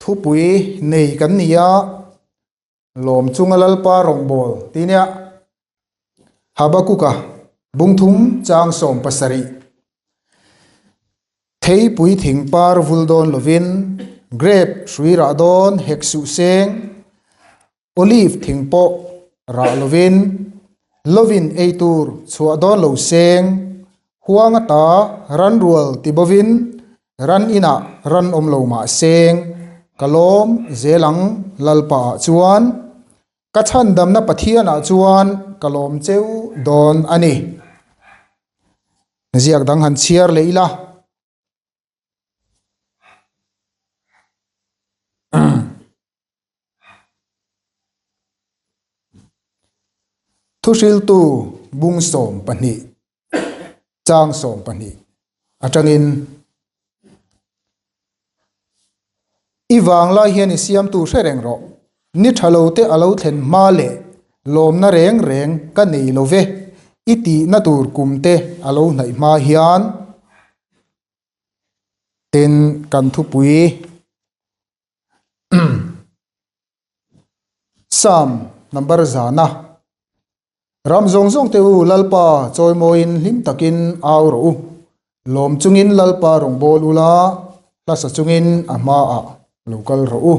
Thupui nei kan ni a, lawm chunga Lalpa rawngbâwl tih nia. Habakuka bungthum chang 70. Theipui thing par vul dawn lovin, grep hrui rah dawn hek suh seng, olive thing pawh rah lovin, lovin ei tur chhuah dawn lo seng, huang ata ran rual ti bovin, ran inah ran awm lo mah seng, ka lawm zel ang Lalpa ah chuan. Ka chhandamna Pathianah chuan ka lawm cheu dawn a ni. Ziak dang han chhiar leh ila. Thuhriltu bung 12, chang 12 atangin I vang lai hian i siamtu hre reng rawh. Ni tha lo te a lo thlen hma leh lawmna reng reng ka nei lo ve, i tihna tur kum te a lo hnaih hma hian. Tin, kan thupui Psalm number zana Ram zawng zawng te u Lalpa chawimawiin hlim takin au rawh u. Lawm chungin Lalpa rawngbâwl ula, hlasa chungin a hmaah lo kal rawh u.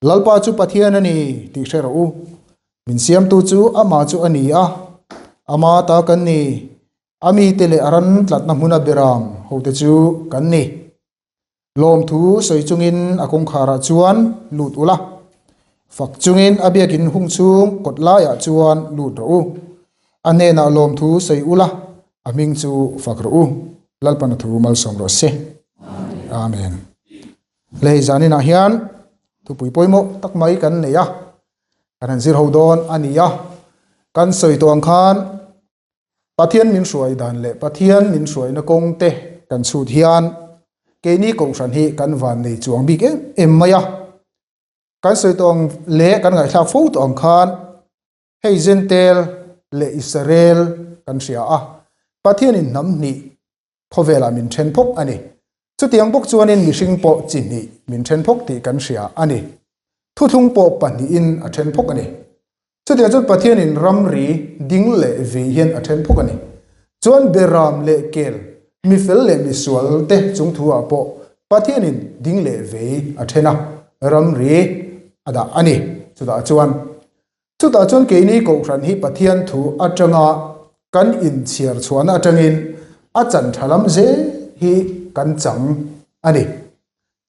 Lalpa chu Pathian a ni tih hre rawh u. Min siamtu chu amah chu a ni a, ama ta kan ni. A mite leh a ran tlatna hmuna beram hote chu kan ni. Lawmthu sawi chungin a kawngkharah chuan lut ula, fak chungin a biakin hung chhung kawt laiah chuan lut rawh u. A hnenah lawmthu sawi ula, a hming chu fak rawh u. Lalpana thu malsawm rawh se. Amen. Lei zaninah hian thupui pawimawh tak mai kan nei a, kan han zir ho dawn a ni a. Kan sawi tawh ang khan Pathian min hruai dan leh Pathian min hruaina kawng te kan chhut hian keini kohhran hi kan van nei chuang bik em em mai a. Kan sawi tawh ang leh kan ngaihthlak fo tawh ang khan hei Zentel leh Israel kan hria a, Pathianin hnam hnih khawvelah min then phawk a ni. Chutiang bawk chuanin mihring pawh chi hnih min then phawk tih kan hria a ni. Thuthlung pawh pahnihin a then phawk a ni. Chutiang chuan Pathianin ramri ding leh vei hian a then phawk a ni. Chuan Beram leh Kel, mifel leh misual te chung thu-ah pawh Pathianin ding leh vei a then a, ramri a dah a ni. Chutah chuan Chutah chuan keini Kohhran hi Pathian thu atanga kan inchhiar chhuahna atangin a chan tha lam zel hi kan chang a ni.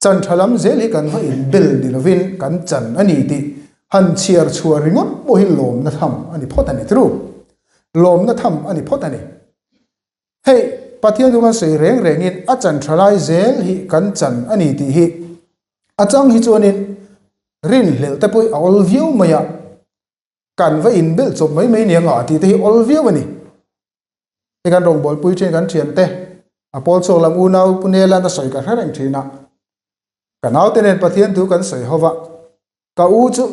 Chan tha lam zel hi kan va inbel ni lovin kan chan a ni tih han chhiar chhuah ringawt pawh hi lawmna tham a ni phawt a ni. True. Lawmna tham a ni phawt a ni. Hei, Pathian thu kan sawi reng rengin a chan tha lai zel hi kan chan a ni tih hi a chang hi chuanin rinhlelh te pawh a awl viau mai a, kan va inbelh chawp mai mai nia ngah tih te hi awl viau a ni. Hei kan rawngbawlpui thin kan thian te, a pawl chhuak lam unau Pu Nela'n a sawi ka hre reng thin a, ka naute nen Pathian thu kan sawi ho va, Ka u chu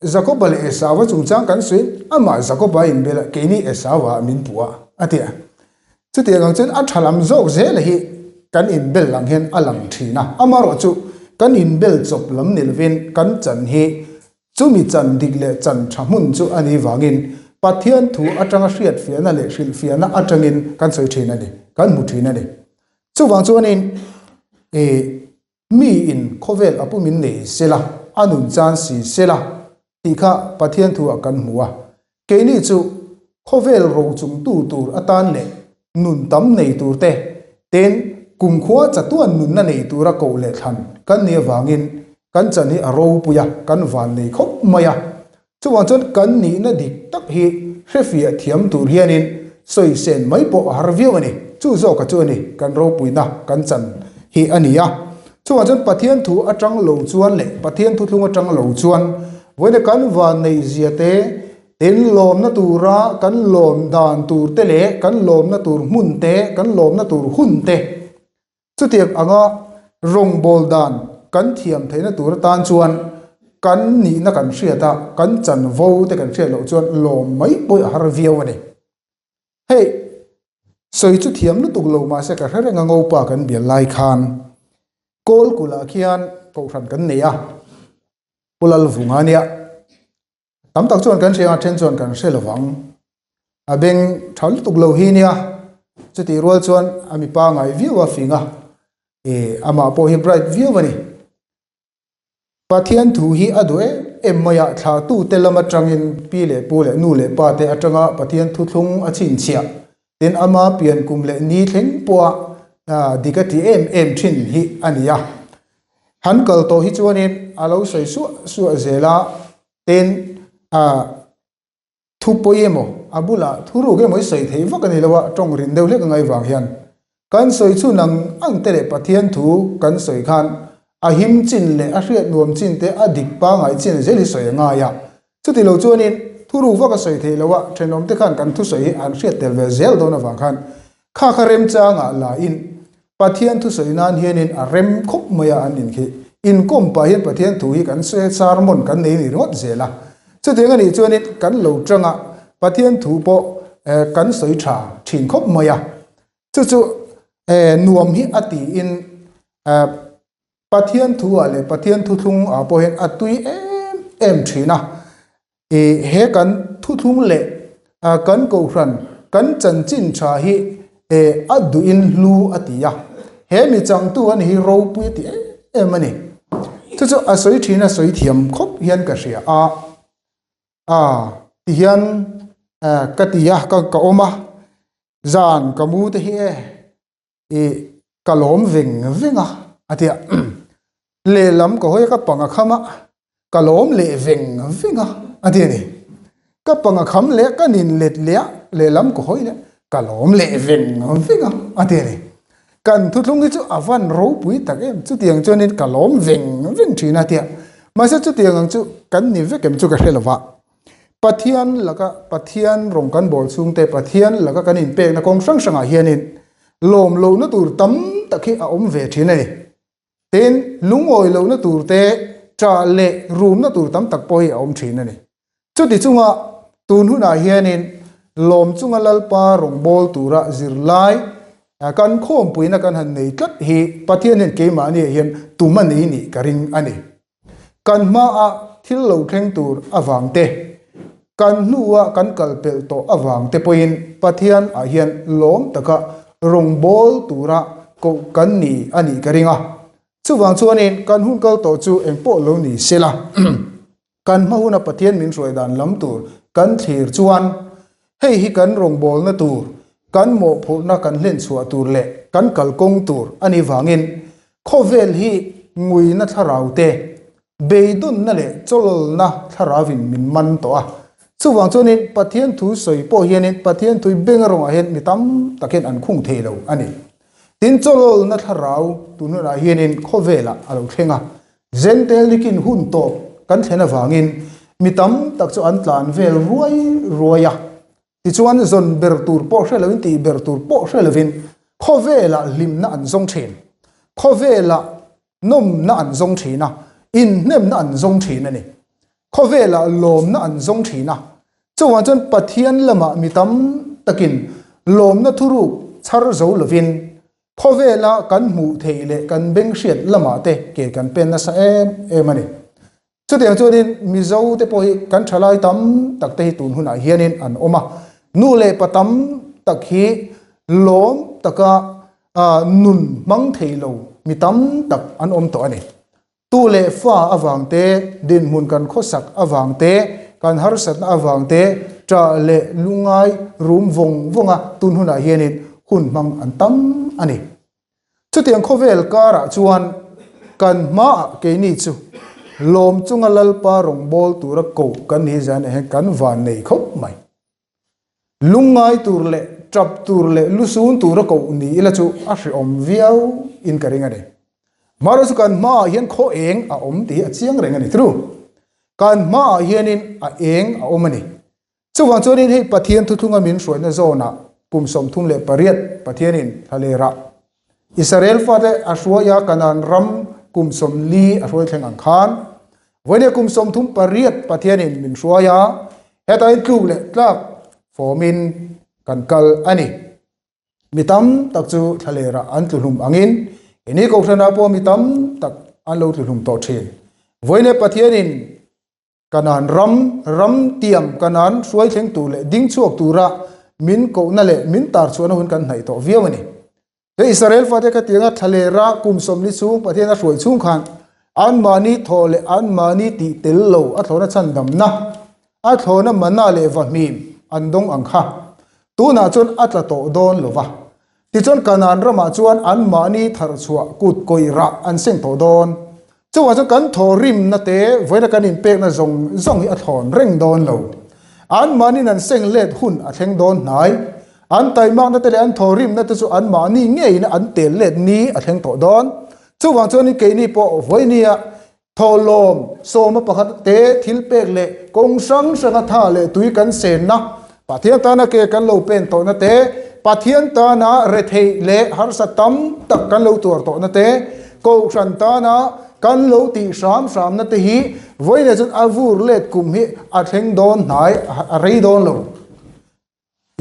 Jakoba leh Esauva chungchang kan sawi, amah Jakoba a inbel a, keini Esauva ah min puh a, a ti a. Chutiang ang chuan a tha lam zawk zel hi kan inbel lang hian a lang thin a, amaherawh chu kan inbel chawp lam ni lovin kan chan hi chumi chan dik leh chan tha hmun chu a nih vangin Pathian thu atanga hriatfiahna leh hrilhfiahna atangin kan sawi thin a ni, kan hmu thin a ni. Chuvang chuanin ih. Mi in khawvel a pum in nei sela, a nun chan si sela tih kha Pathian thu ah kan hmu a. Keini chu khawvel ro chung tu tur atan leh nun tam nei tur te, tin kumkhua chatuan nunna nei tura koh leh thlan kan nih avangin kan chan hi a ropui a, kan van nei khawp mai a. Chuvang chuan kan nihna dik tak hi hrefiah thiam tur hianin sawi sen mai pawh a har viau a ni. Chu zawka chu a ni, kan ropuina kan chan hi a ni a. Chuvang chuan Pathian thu atang lo chuan leh Pathian thuthlung atang lo chuan vawiina kan vanneih zia te, tin lawmna tura kan lawm dan tur te leh kan lawmna tur hmun te, kan lawmna tur hun te, Chutiang anga rawngbâwl dan kan thiam theihna tur atan chuan kan nihna kan hriat a, kan chanvo te kan hriat loh chuan lawm mai pawh a har viau a ni. Hei, sawi chu thiam lutuk lo mahse ka hre reng a ngopa kan bial lai khan Kawlkulh ah khian. Kohhran kan nei a, Pu Lalvunga nia. Tam tak chuan kan hria a, then chuan kan hre lovang. A beng tha lutuk lo hi nia, chutih rual chuan a mipa ngai viau a fing a, e amah pawh hi bright viau a ni. Pathian thu hi a duh em em mai a, thlahtute lam atangin pi leh pu leh nu leh pa te atanga Pathian thuthlung a chhinchhiah tin ama pian kum leh ni thleng pawha dik a ti em em thin hi a ni a. Han kal tawh hi chuanin a lo sawi suah suah zel a, tin Thu pawi emaw, a bulah thu ruk emaw i sawi theih vak a ni lo a, tawng rin deuh hlek a ngai vang hian kan sawi chhun ang ang te leh Pathian thu kan sawi khan a him chin leh a hriat nuam chin te a dik pangai chin zel hi sawi a ngai a. Chuti lo chuanin thu ruk vak a sawi theih lo a, thenawm te khan kan thusawi hi an hriat tel ve zel dawn avang khan kha kha remchangah la in Pathian thusawi nan hianin a rem khawp mai a an inkhih. Inkawm pah hian Pathian thu hi kan sermon kan nei ni ringawt zel a. Chutiang a nih chuanin kan lo tanga Pathian thu pawh kan sawi tha thin khawp mai a. Chu chu nuam hi a tiin Pathian thu ah leh Pathian thuthlung ah pawh hian a tui em em thin a. He kan thuthlung leh kan kohhran kan chanchin tha hi a duhin hlu a ti a, he mi changtu a ni hi ropui a ti em em a ni. Chu chu a sawi thin a sawi thiam khawp hian ka hria a, a ti hian ka ti a ka awm a, zan ka mu te hi e. I ka lawm veng veng a, a ti a. Lehlam ka hawi a, ka pang a kham a, ka lawm leh veng veng a, a ti a ni. Ka pang a kham leh ka nin let leh a, lehlam ka hawi leh ka lawm leh veng veng a, a ti a ni. Kan thuthlung hi chu a van ropui tak em, chutiang chuanin ka lawm veng veng thin a ti a. Mahse chutiang ang chu kan ni vek em chu ka hre lo va. Pathian laka Pathian rawng kan bawl chhungte Pathian laka kan inpekna kawng hrang hrangah hianin lawm lohna tur tam tak hi a awm ve thin a ni. Tin, lungawi lohna tur te, ṭah leh rumna tur tam tak pawh hi a awm thin a ni. Chuti chunga tun hunah hianin lawm chunga Lalpa rawng bawl tura zirlai kan khawmpuina kan han nei tlat hi Pathian hian keimahniah hian tum a nei nih ka ring a ni. Kan hmaah thil lo thleng tur avang te, kan hnua kan kal pelh tawh avang te pawhin Pathian ah hian lawm taka rawngbâwl tura koh kan ni a nih ka ring a. Chuvang chuanin kan hun kal tawh chu engpawh lo ni sela, kan hma huna Pathian min hruai dan lam tur kan thlir chuan hei hi kan rawngbâwlna tur, kan mawhphurhna kan hlenchhuah tur leh kan kalkawng tur a nih vangin Khawvel hi nguina thlarau te, beidawnna leh chawlawlna thlarauvin min man tawh a. Chuvang chuanin Pathian thu sawi pawh hianin Pathian thui beng rawngah hian mi tam tak hian an khung thei lo a ni. Tin, chawlawlna thlarau tun hunah hianin khawvelah a lo thleng a. Zentel nikin hun tawp kan thlen avangin mi tam tak chu an tlan vel ruai ruai a. Tichuan zawn ber tur pawh hre loin tih ber tur pawh hre lovin khawvelah hlimna an zawng thin. Khawvelah nawmna an zawng thin a, inhnemna an zawng thin a ni. Khawvelah lawmna an zawng thin a. Chuvang chuan Pathian lamah mi tam takin lawmna thuruk chhar zo lovin khawvela kan hmuh theih leh kan beng hriat lamah te ke kan pen nasa em em a ni. Chutiang chuanin Mizo te pawh hi kan thalai tam tak te hi tun hunah hianin an awm a, nu leh pa tam tak hi lawm taka nun hmang thei lo mi tam tak an awm tawh a ni. Tu leh fa avang te, dinhmun kan khawsak avang te, kan harsatna avang te, ṭah leh lungai rum vawng vawnga tun hunah hianin hun hmang an tam a ni. Chutiang khawvel karah chuan kan hmaah keini chu lawm chunga Lalpa rawngbâwl tura koh kan ni zan ah hian kan van nei khawp mai. Lungngai tur leh ṭap tur leh lusun tura koh ni ila chu a hrehawm viau in ka ring a ni. Hmara chu kan hmaah hian khaw eng a awm tih hi a chiang reng a ni. True. Kan hmaah hianin a eng a awm a ni. Chuvang chuanin hei Pathian thuthlunga min hruaina zawnah kum 38 Pathianin thlalera Israel fate a hruai a, Kanaan ram kum 40 a hruai thleng ang khan vawinia kum 38 Pathianin min hruai a, hetain tluk leh tlak fawmin kan kal a ni. Mi tam tak chu thlalera an tlu hlum angin ini kohhranah pawh mi tam tak. an lo tlu hlum tawh thin. Vawiin Pathianin Kanaan ram, ram tiam Kanaan hruai thleng tur leh ding chhuak tura min kohna leh min tar chhuahna hun kan hnaih tawh viau a ni. He Israel fate kha tianga thlalera kum 40 chhung Pathian a hruai chhung khan anmahni thawh leh anmahni tih tel lo a thlawhna chhandamna, a thlawhna mana leh vahmim an dawng ang kha tunah chuan a tla tawh dawn lo va. Tichuan Kanaan ramah chuan anmahni tharchhuah kut kawih rah an seng tawh dawn. Chuvang chuan kan thawhrimna te vawiina kan inpekna zawng zawng hi a thlawn reng dawn lo. Anmahniin an seng let hun a thleng dawn hnai. An taimakna te leh an thawhrimna te chu anmahni ngeiin an tel let ni a thleng tawh dawn. Chuvang chuanin keini pawh vawinia thawhlawm sawma pakhat te thil pek leh kawng hrang hranga tha leh tui kan senna, Pathian tana ke kan lo pen tawhna te, Pathian tana retheih leh harsa tam tak kan lo tuar tawhna te, Kohhran tana kan lo tih hram hramna te hi vawiinah chuan a vur let kum hi a thleng dawn hnai a rei dawn lo.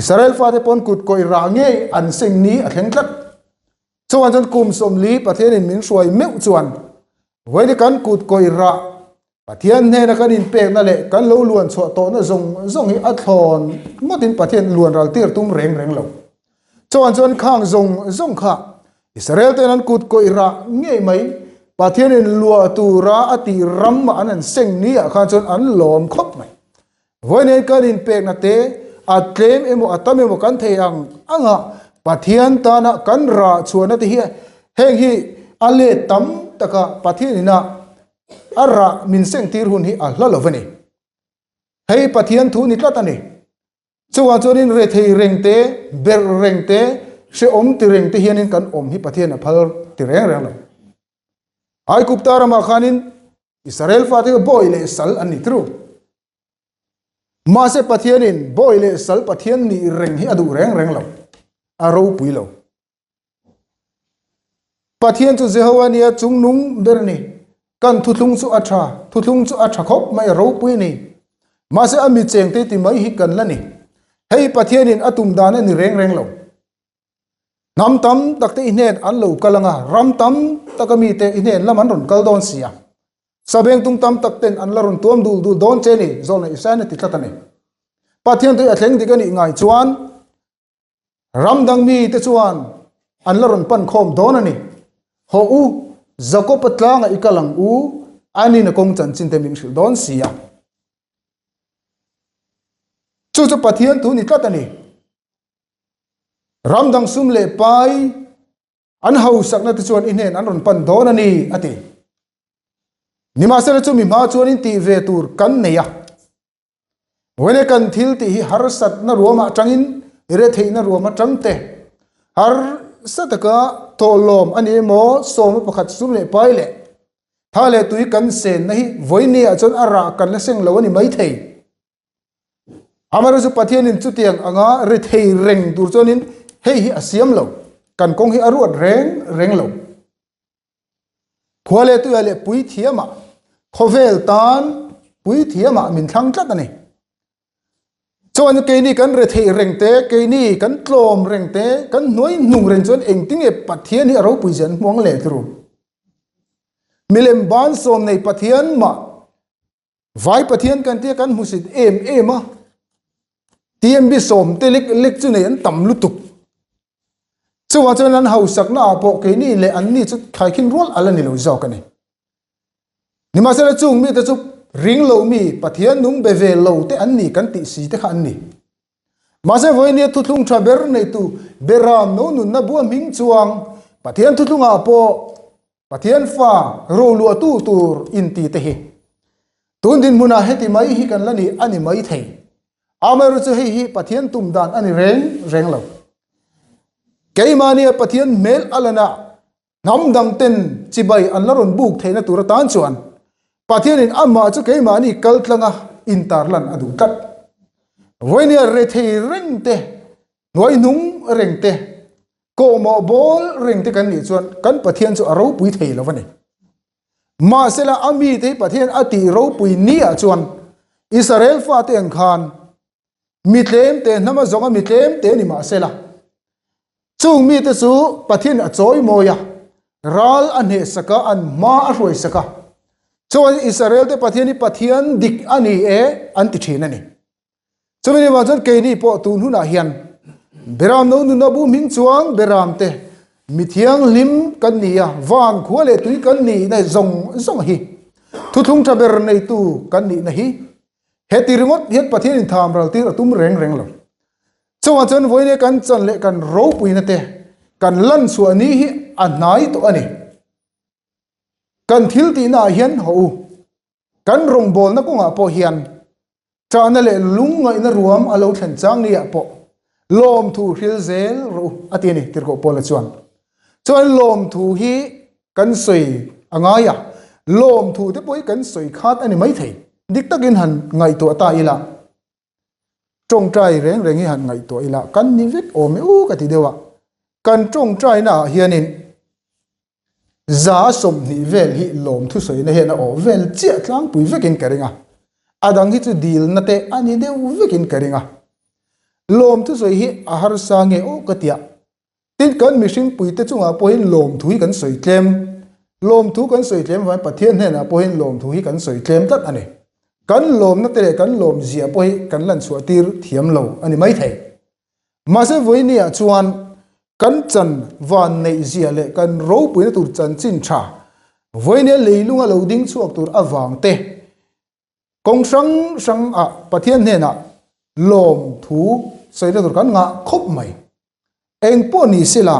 Israel fate pawn kut kawih rah ngei an seng ni a thleng tlat. Chuan chuan kum 40 Pathianin min hruai meuh chuan vawiin kan kut kawih rah Pathian hnena kan inpekna leh kan lo luan chhuah tawhna zawng zawng hi a thlawn ngawtin Pathian luan ral tir tum reng reng lo. Chuan chuan khang zawng zawng kha Israel ten an kut kawih rah ngei mai Pathianin luah tura a tih ram an an seng ni ah khan chuan an lawm khawp mai. Vawiin kan inpekna te a tlem emaw a tam emaw kan thei ang anga Pathian tana kan rah chhuahna te hi heng hi a let tam taka Pathian ina A rah min sengtir hun hi a hla lo a ni. Hei Pathian thu ni tlat a ni. Chuvang chuanin rethei reng te, berh reng te, hrehawm ti reng te hianin kan awm hi Pathian a phal ti reng reng lo. Aigupta ramah khanin Israel fate kha bawi leh sal an ni tru. Mahse Pathianin bawi leh sal Pathian nih reng hi a duh reng reng lo. A ropui lo. Pathian chu Jehova nia chungnung ber a ni. Kan thuthlung chu a tha, thuthlung chu a tha khawp mai, a ropui a ni. Mahse a mi chengte ti mai hi kan la ni. Hei Pathianin a tum dan a ni reng reng lo. Hnam tam tak te i hnen an lo kal anga, ram tam taka mite i hnen lam an rawn kal dawn si a. Sabeng tung tam tak ten an la rawn tuam dul dul dawn che ni, Zawlna Isaia-in a ti tlat a ni. Pathian tui a thleng dik a nih ngai chuan, Ram dang mite chuan an la rawn pan khawm dawn a ni. Hawh u, Jakob-a tlangah i kal ang u, anin a kawng chanchin te min hrilh dawn si a. Chu chu Pathian thu ni tlat a ni. Ram dang sum leh pai an hausakna te chuan i hnen an rawn pan dawn a ni, a ti. Nimahsela chu mi hma chuan in tih ve tur kan nei a. Vawile kan thil tih hi harsatna ruam atangin retheihna ruam atang te harsa taka tawhlawm a ni emaw sawma pakhat sum leh pai leh tha leh tui kan senna hi vawinia chuan a rah kan la seng lo a ni maithei. Amaherawhchu Pathianin chutiang anga rethei reng tur chuanin hei hi a siam lo, kan kawng hi a ruat reng reng lo. Khua leh tuia leh puithiamah khawvel tan puithiamah min thlang tlat a ni. Chuan keini kan retheih reng te, keini kan tlawm reng te, kan hnuai hnung reng chuan engtinge Pathian hi a ropui zia an hmuang leh turu. Milem ban sawm nei Pathian mah vai Pathian kan tia kan hmusit em em a. TMB sawm te lek lek chu nei an tam lutuk. Chuvang chuan an hausakna ah pawh keini leh anni chu thaikhin rual ala ni lo zawk a ni. Nimahsela chung mite chu ring lo mi Pathian nung be ve lo te an ni kan tih si te kha an ni. Mahse vawinia thuthlung tha ber neitu Beram no nunna bua hming chuang Pathian thuthlungah pawh Pathian fa roluahtu tur inti te hi tun dinhmunah heti mai hi kan la ni a ni mai thei. Amaherawhchu hei hi Pathian tum dan a ni reng reng lo. Keimahnia Pathian hmel a lana hnam dang ten chibai an la rawn buk theihna tur atan chuan Pathianin amah chu keimahni kal tlanga intarlan a duh tlat. Vawinia rethei reng te, hnuai hnung reng te, kawhmawh bawl reng te kan nih chuan kan Pathian chu a ropui thei lo a ni. Mahsela a mite hi Pathian a tih ropui ni ah chuan Israel fate ang khan mi tlem te hnama zawnga mi tlem te ni mahsela chung mite chu Pathian a chawi mawi a. Ral a hnehsak a, an hma a hruaisak a. Chuan Israel-te Pathian hi Pathian dik a ni e an ti thin a ni. Chumi ni vang chuan keini pawh tun hunah hian Beram no nuna bu hming chuang Beramte mi thianghlim kan ni a, van khua leh tui kan nihna zawng zawng hi thuthlung tha ber neitu kan nihna hi heti ringawt hian Pathian intham ral tir a tum reng reng lo. Chungah chuan vawiin kan chan leh kan ropuina te kan lan chhuah ni hi a hnai tawh a ni. Kan thil tihna ah hian haw u, kan rawngbawlna kawngah pawh hian chahna leh lungngaihna ruam a lo thlen chang ni ah pawh lawmthu hril zel rawh u a ti a ni Tirhkoh Paula chuan. Chuan lawmthu hi kan sawi a ngai a, lawmthu te pawh hi kan sawi khat a ni maithei. Dik takin han ngaihtuah ta ila. Tawngtai reng reng hi han ngaihtuah ila kan ni vek awm e u ka ti deuh a, kan tawngtaina ah hianin 20% vel hi lawmthu sawina hian a awh vel chiah tlangpui vekin ka ring a, a dang hi chu dilna te a ni deuh vekin ka ring a, lawmthu sawi hi a harsa nge aw ka tia. Tin, kan mihring puite chungah pawhin lawmthu hi kan sawi tlem. Lawmthu kan sawi tlem avangin Pathian hnenah pawhin lawmthu hi kan sawi tlem tlat a ni. Kan lawmna te leh kan lawmzia pawh hi kan lan chhuah tir thiam lo a ni maithei. Mahse vawinia chuan kan chan van neihzia leh kan ropuina tur chanchin tha vawinia leilunga lo ding chhuak tur avang te, Kawng hrang hrang ah Pathian hnenah lawmthu sawina tur kan ngah khawp mai. Eng pawh ni sila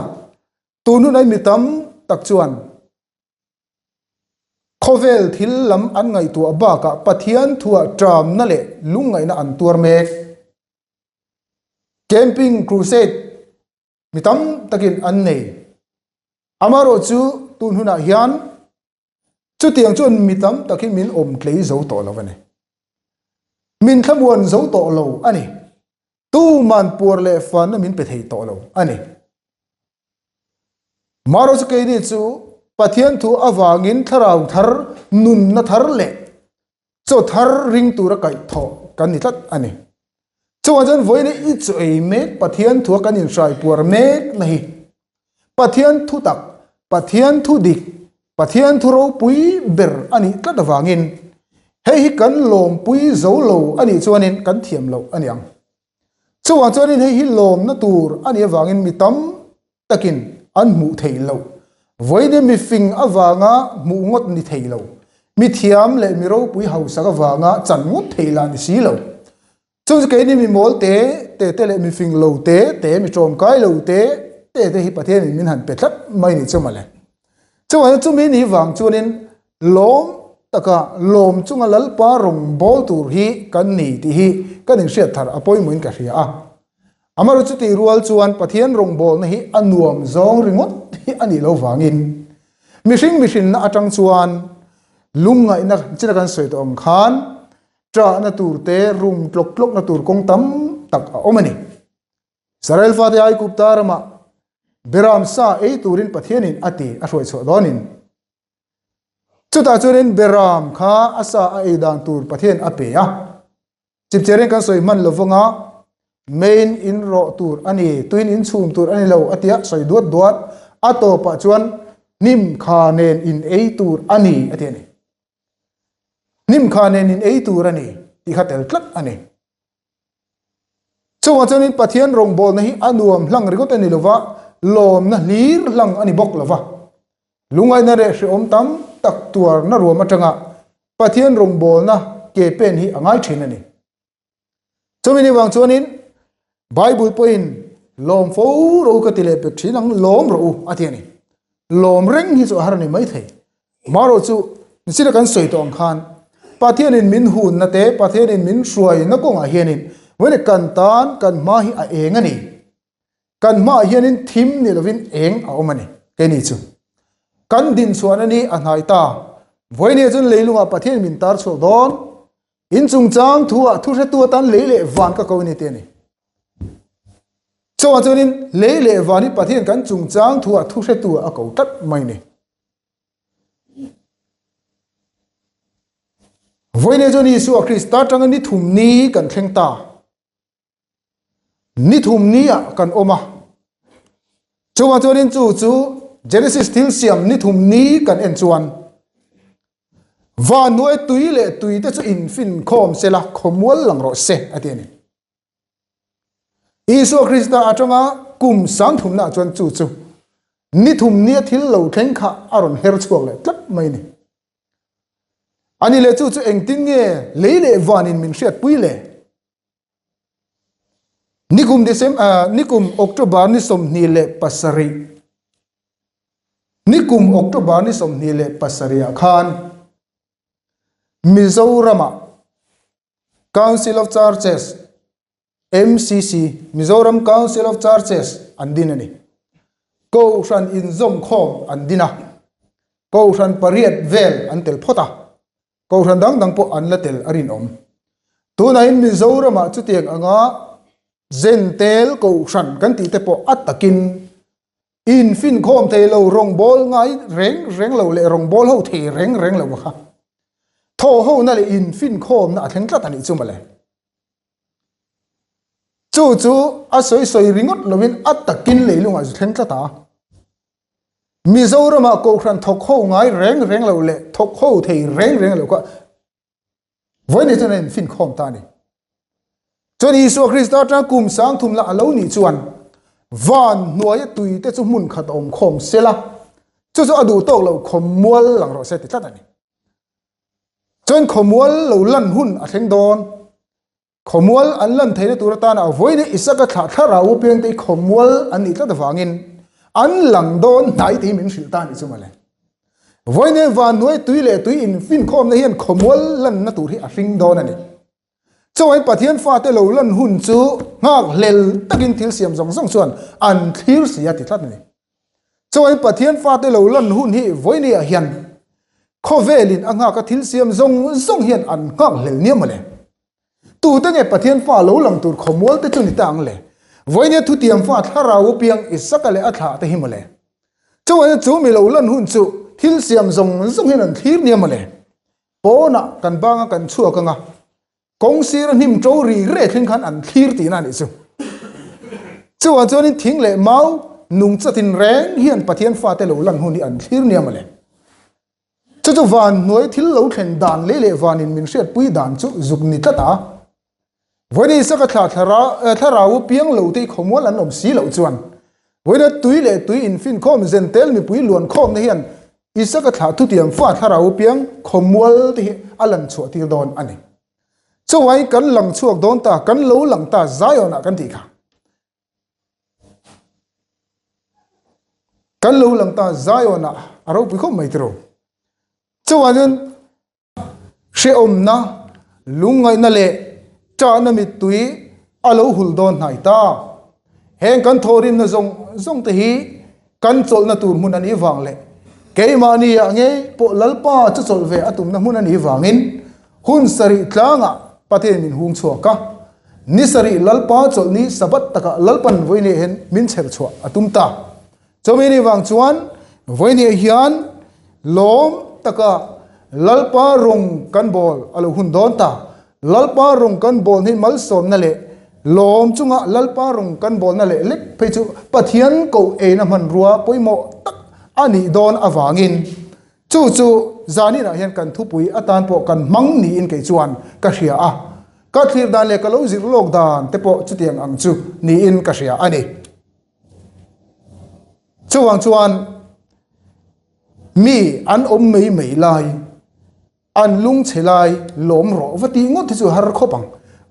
tun hunai mi tam tak chuan khawvel thil lam an ngaihtuah bakah Pathian thuah ṭamna leh lungngaihna an tuar mek. Camping crusade mi tam takin an nei. Amaherawhchu tun hunah hian Chutiang chuan mi tam tak hi min awm tlei zo tawh lo a ni. Min thlamuan zo tawh lo a ni. Tuman puar leh fanna min pe thei tawh lo a ni. Maro chu keini chu Pathian thu avangin thlarau thar, nunna thar leh chaw thar ring tura kaihthawh kan ni tlat a ni. Chuvang chuan vawiin i chaw ei mek Pathian thua kan inhrai puar mek na hi Pathian thu tak, Pathian thu dik, Pathian thu ropui ber a nih tlat avangin hei hi kan lawmpui zo lo a nih chuanin kan thiam loh a ni ang. Chuvang chuanin hei hi lawmna tur a nih avangin mi tam takin an hmuh theih loh. Vawiin mi fing avanga hmuh ngawt ni thei lo, mi thiam leh mi ropui hausak avanga chan ngawt thei lah ni si lo. Chu chu keini mi mawl te te te leh mi fing lo te te, mi ṭawmkai lo te te te hi Pathianin min han pe tlat mai ni chu mawle. Chuvangin chumi ni vang chuanin lawm taka lawm chunga Lalpa rawngbâwl tur hi kan ni tih hi kan inhriat thar a pawimawhin ka hria a. Amaherawhchu chutih rual chuan Pathian rawngbâwlna hi a nuam zawng ringawt hi a nih lo vangin mihring mihrinna aṭang chuan lungngaihna china kan sawi tawh ang khan Ṭahna tur te, rum tlawk tlawkna tur kawng tam tak a awm a ni. Israel fate Aigupta ramah Beram sa ei turin Pathianin a ti a hruai chhuah dawnin. Chutah chuanin Beram kha a sa a ei dan tur Pathian a pe a. Chipcherin kan sawi hman lovanga main in rawh tur a ni, tuin in chhum tur a ni lo a tia sawi duat duat a tawpah chuan hnim kha nen in ei tur a ni a ti a ni. Hnim kha nen in ei tur a ni tih kha tel tlat a ni. Chungah chuanin Pathian rawngbawlna hi a nuam hlang ringawt a ni lova, lawmna hlir hlang a ni bawk lova. Lungaina leh hrehawm tam tak tuarna ruam atanga Pathian rawngbawlna ke pen hi a ngai thin a ni. Chumi ni vang chuanin Bible pawhin lawm fo rawh u ka ti leh pek thin ang, lawm rawh u a ti a ni. Lawm reng hi chu a har a ni mai thei. Marawh chu nichina kan sawi tawh ang khan Pathianin min hunna te, Pathianin min hruaina kawngah hianin vawin kan tan kan hma hi a eng a ni. Kan hmaah hianin thim ni lovin eng a awm a ni. Keini chu kan dinchhuahna ni a hnai ta. Vawinia chuan leilungah Pathian min tar chhuak dawn. In chungchang thuah thu hretu atan lei leh van ka ko a ni tih a ni. Chungah chuanin lei leh van hi Pathian kan chungchang thuah thu hretu a ko tlat mai a ni. Vawiin chuan Isua Krista atanga ni thum ni kan thleng ta. Ni thum ni ah kan awm a. Chungah chuanin chu chu. Genesis thil siam ni thum ni kan en chuan Vannuai tui leh tui te chu infinkhawm se la, khawmual lang rawh se, a ti a ni. Isua Krista atanga kum sangthumnaah chuan chu chu ni thum nia thil lo thleng kha a rawn her chhuak leh tlat mai a ni. Ani leh chu chu engtin nge lei leh vanin min hriatpui le? Nikum December, nikum October ni 27, nikum October ni 27 ah khan Mizoramah Council of Churches, MCC, Mizoram Council of Churches an din a ni. Kohhran inzawmkhawm an din a, Kohhran pariat vel an tel phawt a, Kohhran dang dang pawh an la tel a rinawm. Tunahin Mizoramah chutiang anga Zentel Kohhran kan tih te pawh a takin infinkhawm thei lo, rawngbâwl ngai reng reng lo leh rawngbâwl ho thei reng reng lo kha thawhhona leh infinkhawmna a thleng tlat a nih chu mawle. Chu chu a sawi sawi ringawt lovin a takin leilungah zu thleng tlat a. Mizoramah Kohhran thawk ho ngai reng reng lo leh thawk ho thei reng reng lo kha vawiin chuan a infinkhawm ta a ni. Chuan Isua Krista atanga kum sang thum lah a lo nih chuan van hnuaia tui te chu hmun khat a awm khawm sela, chu chu a duh tawk lo khawmual lang rawh se ti tlat a ni. Chuan khawmual lo lan hun a thleng dawn. Khawmual an lan theihna tur atana vawiin Isaka thlah thlarau apiangte hi khawmual an nih tlat avangin an lang dawn hnai tih hi min hrilh ta a nih chu mawle. Vawiin van hnuai tui leh tui infinkhawmna hian khawmual lanna tur hi a hring dawn a ni. Chuvangin Pathian fate lo lan hun chu nghak hlel takin thil siam zawng zawng chuan an thlir si a ti tlat a ni. Chuvangin Pathian fate lo lan hun hi vawinia hian khawvelin a nghak a thil siam zawng zawng hian an nghak hlel nia mawle. Tute nge Pathian fa lo lang tur khawmual te chu ni ta ang le? Vawinia thutiam fa thlarau apiang Isaka leh a thlah te hi mawle. Chuvangin chu mi lo lan hun chu thil siam zawng zawng hian an thlir nia mawle. Pawnah kan banga kan chhuak anga kawng sira hnim to ri re thleng khan an thlir tihna a nih chu. Chuvang chuanin thing leh mau nung chatin reng hian Pathian fate lo lan hun hi an thlir nia mawle. Chu chu van hnuai thil lo thlen dan lei leh vanin min hriatpui dan chu zuk ni tlat a. Vawiin Isaka thla thlarau piang lo te khawmual an awm si loh chuan vawiina tui leh tui infinkhawm zentel mipui luankhawmna hian Isaka thla thutiam fa thlarau piang khawmual te hi a lan chhuah tir dawn a ni. Chuvangin kan lang chhuak dawn ta, kan lo lang ta Zion ah kan tih kha. Kan lo lang ta Zion ah a ropui khawp mai tiraw. Chuvangin Hrehawmna, lungngaihna leh ṭahna mittui a lo hul dawn hnai ta. Heng kan thawhrimna zawng zawng te hi kan chawlhna tur hmun a nih vang leh keimahni ah ngei pawh Lalpa chu chawlh ve a tumna hmun a nih vangin hun sarih tlangah Pathian min hung chhuak a, ni sarih Lalpa chawlhni Sabbath takah Lalpan vawiin hian min chher chhuah a tum ta. Chumi ni vang chuan vawinia hian lawm taka Lalpa rawng kan bawl a lo hun dawn ta. Lalpa rawng kan bawl hi malsawmna leh lawm chunga Lalpa rawng kan bawlna leh lek phei chu Pathian koh eina hmanrua pawimawh tak a nih dawn avangin chu chu zaninah hian kan thupui atan pawh kan hmang niin kei chuan ka hria a. Ka thlir dan leh ka lo zir lawk dan te pawh chutiang ang chu niin ka hria a ni. Chuvang chuan mi an awm mai mai lai, an lungchhe lai lawm rawh va tih ngawt hi chu har khawp ang.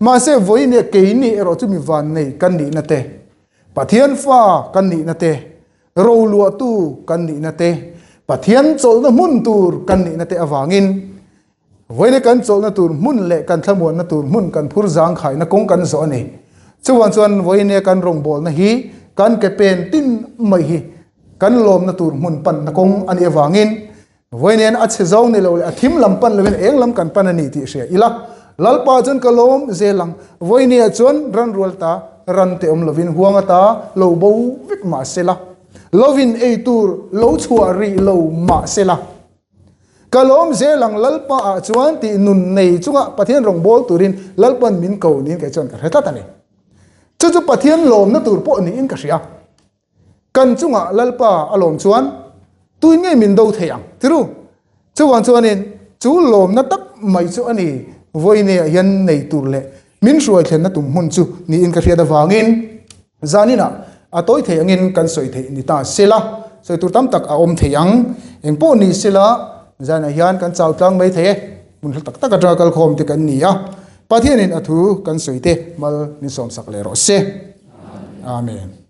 Mahse vawiin leh keini erawh chu mi vannei kan nihna te, Pathian fa kan nihna te, roluahtu kan nihna te, Pathian chawlhna hmun tur kan nihna te avangin Vawiin kan chawlhna tur hmun leh kan thlamuanna tur hmun kan phur zangkhaina kawng kan zawh a ni. Chuvang chuan vawiin kan rawngbawlna hi kan ke pen tin mai hi kan lawmna tur hmun panna kawng a nih avangin vawiin a chhe zawng ni lo leh a thim lam pan lovin eng lam kan pan a ni tih hria ila. Lalpa chuan ka lawm zel ang. Vawiin chuan ranrual ta ran te awm lovin huang ata lo bo vek mah sela, lovin ei tur lo chhuah rih lo mah sela, Ka lawm zel ang Lalpa ah chuan tih nun nei chunga Pathian rawngbâwl turin Lalpa'n min ko niin kei chuan ka hre tlat a ni. Chu chu Pathian lawmna tur pawh niin ka hria. Kan chunga Lalpa a lawm chuan. Tuin nge min do thei ang? Tiru? Chuvang chuanin chu lawmna tak mai chu a ni vawineah hian nei tur leh min hruai thlenna tum hmun chu niin ka hriat avangin zaninah a tawi thei angin kan sawi theih ni ta sela, sawi tur tam tak a awm thei ang. Engpawh ni sela zanah hian kan chau tlang mai thei e, hmun hla tak tak atanga kalkhawm te kan ni a, Pathianin a thu kan sawi te mal min sawmsak leh rawh se. Amen.